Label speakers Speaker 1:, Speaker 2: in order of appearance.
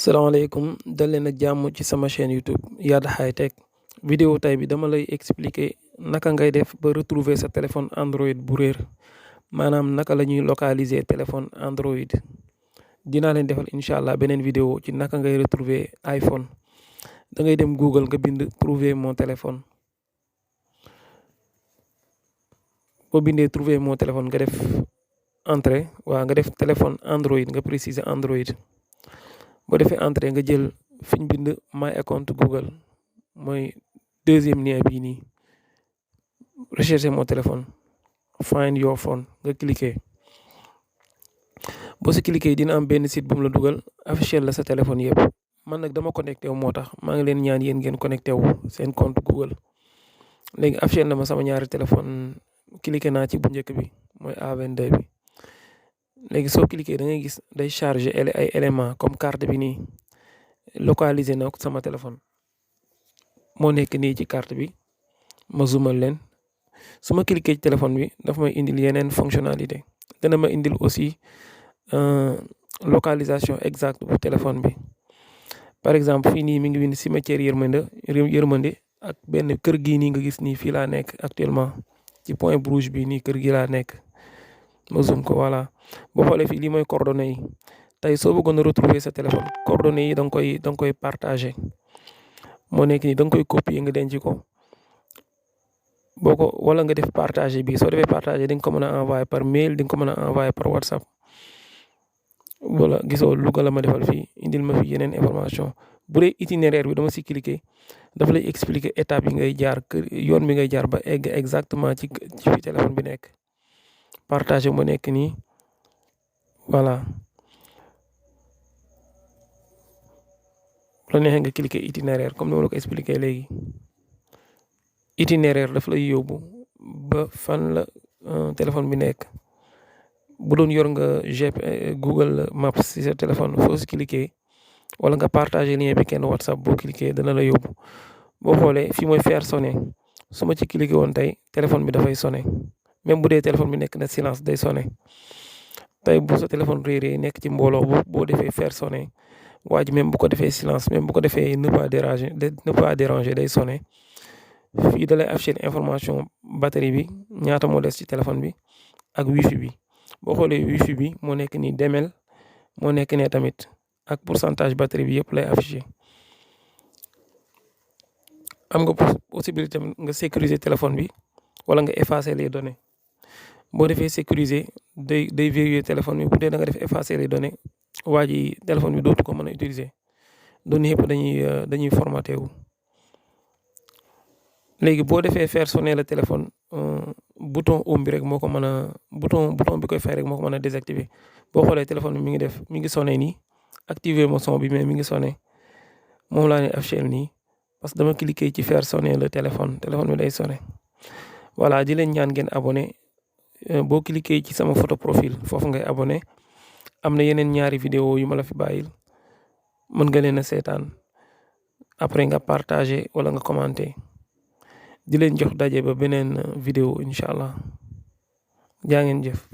Speaker 1: salaamaaleykum dal leen ak jàmm ci sama chaîne YouTube Yada High Tech vidéo tay bi dama lay expliquer naka ngay def ba retrouver sa téléphone Android bu réer maanaam naka la ñuy localiser téléphone Android dinaa leen defal incha allah beneen vidéo ci naka ngay retrouver iPhone da ngay dem Google nga bind trouver mon téléphone boo bindee trouver mon téléphone nga def entrée nga def téléphone Android nga préciser Android. boo defee entrée nga jël fi ñu bind my account Google mooy deuxième lien bii nii rechercher mon téléphone find your phone nga cliquer boo si cliquer dina am benn site bu mu la dugal affiché la sa téléphone yëpp man nag dama connecté wu moo tax maa ngi leen ñaan yéen ngeen connecté wu seen compte Google léegi affiché na ma sama ñaari téléphone cliquer naa ci bu njëkk bi mooy A22 bi. léegi soo cliquer da ngay gis day charger ay éléments comme carte bi nii localiser na ko sama téléphone moo nekk nii ci carte bi ma zoomal leen su ma cliquer ci téléphone bi dafa may indil yeneen fonctionnalité dana ma indil aussi localisation exacte bu téléphone bi. par exemple fii nii mi ngi bind cimetière yërmande ak benn kër gii nii nga gis nii fii laa nekk actuellement ci point rouge bi nii kër gi laa nekk. ma zoom ko voilà boo xoolee fii lii mooy coordonnées yi tey soo bëggoon a retrouver sa téléphone coordonnées yi da nga koy partager moo nekk nii da nga koy copier nga denc ko wala nga def partager bi soo defee partager di nga ko mën a envoyer par mail di nga ko mën a envoyer par WhatsApp. wala gisoo Louga la ma defal fii indil ma fi yeneen information bu dee itinéraire bi dama si cliquer dafa lay expliquer étape yi ngay jaar yoon bi ngay jaar ba egg exactement ci fi téléphone bi nekk. partage mu nekk nii voilà la neexee nga cliquer itinéraire comme ni ma la ko expliquer léegi itinéraire daf lay yóbbu ba fan la téléphone bi nekk bu doon yor nga Google Maps si sa téléphone foo si cliquer wala nga partager lien bi kenn WhatsApp boo cliquer dana la yóbbu boo xoolee fii mooy faire sonner su ma ci cliquer woon tey téléphone bi dafay sonner. même bu dee téléphone bi nekk na silence day sonné tey bu sa téléphone réeree nekk ci mbooloo boo defee faire sonné waa ji même bu ko defee silence même bu ko defee ne pas déranger day sonné fii da lay afficher information batterie bi ñaata moo des ci téléphone bi ak wifi bi boo xoolee wifi bi moo nekk nii demel moo nekk ne tamit ak pourcentage batterie bi yëpp lay afficher. am nga possibilité nga sécuriser téléphone bi wala nga effacer les données. boo defee sécuriser day verrouiller téléphone bi bu dee da nga def effacer les données waa ji téléphone bi dootu ko mën a utiliser données yëpp dañuy formaté wu. léegi boo defee faire sonner le téléphone bouton home bi rek moo ko mën a bouton bi koy fay rek moo ko mën a désactiver boo xoolee téléphone bi mi ngi sonné nii activer mo son bi mais mi ngi sonné moom laa ne affiché nii parce que dama cliquer ci faire sonner le téléphone bi day sonné. voilà di leen ñaan ngeen abonné boo cliquer ci sama photo profil foofu ngay abonné am na yeneen ñaari vidéo yu ma la fi bàyyil mën nga leen a seetaan après nga partager wala nga commenter di leen jox daje ba beneen vidéo incha allah jaa ngeen jëf.